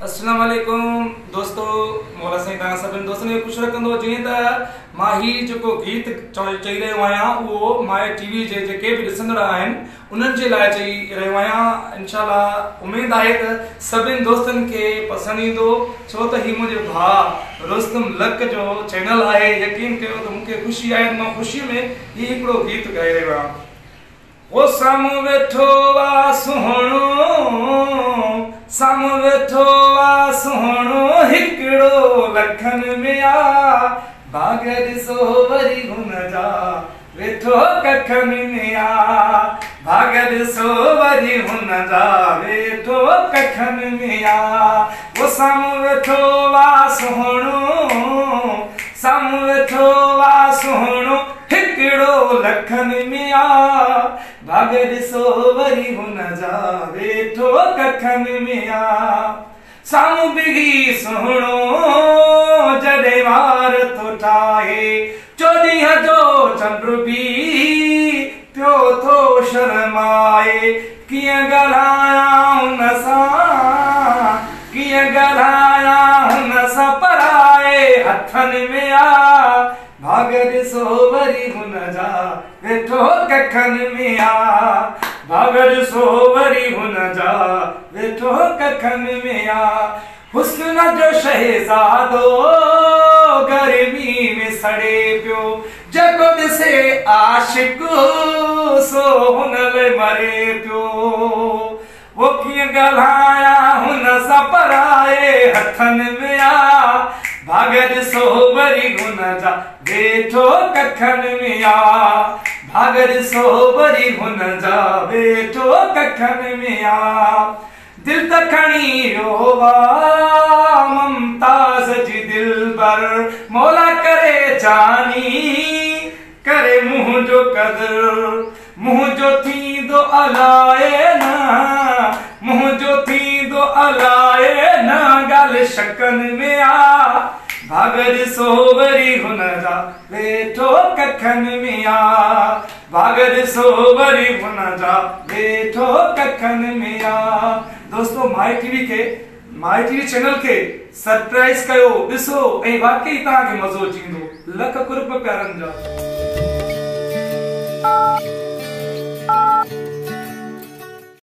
اسلام عليڪم دوستو مولا سائين توهان سڀني دوستن کي خوش رکندو جيئن ته مان هي جيڪو گيت چئي رهيو آهيان اهو مائي ٽي وي جي جيڪي به ڏسندڙ آهن انهن جي لاء چئي رهيو آهيان انشاء الله اميد آهي ته سڀني دوستن کي پسند ايندو ڇو ته هي منهنجي ڀاء رستم لڪ جو چينل آهي يقين ڪيو ته مون کي خوشي آهي ته مان خوشي ۾ هي هڪڙو گيت ڳائي رهيو آهيان. او سامهون ويٺو آ سهڻو سامهون ويٺو آ سهڻو هڪڙو لکن ۾ آ ڀاڳ ڏسو وري هن جا ويٺو ڪکن ۾ آ ڀاڳ ڏسو وري هن جا ويٺو ڪکن ۾ آ او سامهون ويٺو آ سهڻو سامهون ويٺو آ سهڻو هڪڙو لکن ۾ آ ڀاڳ ڏسو وري هن جا ويٺو ڪکن ۾ آ سامهون بيهي سهڻو جڏهن وار ٿو ٺاهي چوڏهينء جو چنڊ به پيو ٿو شرمائي ڪيئن ڳالهايان هن سان ڪيئن ڳالهايان هن سان پرائي هٿن ۾ آ ڀاڳ ڏسو وري هن جا ويٺو ڪکن ۾ آ ڀاڳ ڏسو وري هن جا ويٺو ڪکن ۾ آ حسن جو شهزادو گرمي ۾ سڙي پيو جيڪو ڏسي عاشق سو هن لئه مري پيو او ڪيئن ڳالهايان هن سان پرائي هٿن ۾ آ ڀاڳ ڏسو وري هن جا ويٺو ڪکن ۾ آ ڀاڳ ڏسو وري هن جا ويٺو ڪکن ۾ آ دل ته کڻي ويو آ ممتاز جي دلبر مولا ڪري جاني ڪري منهنجو قدر منهنجو ٿيندو الائي نه منهنجو ٿيندو الائي نه ڳالهه شڪن ۾ آ ڀاڳ ڏسو وري هن جا ويٺو ڪکن ۾ آ ڀاڳ ڏسو وري هن جا ويٺو ڪکن ۾ آ دوستو مائي ٽي وي کي مائي ٽي وي چينل کي سرپرائز ڪيو ڏسو ۽ واقعي توهان کي مزو اچي ويندو لک قرب پيارن جا.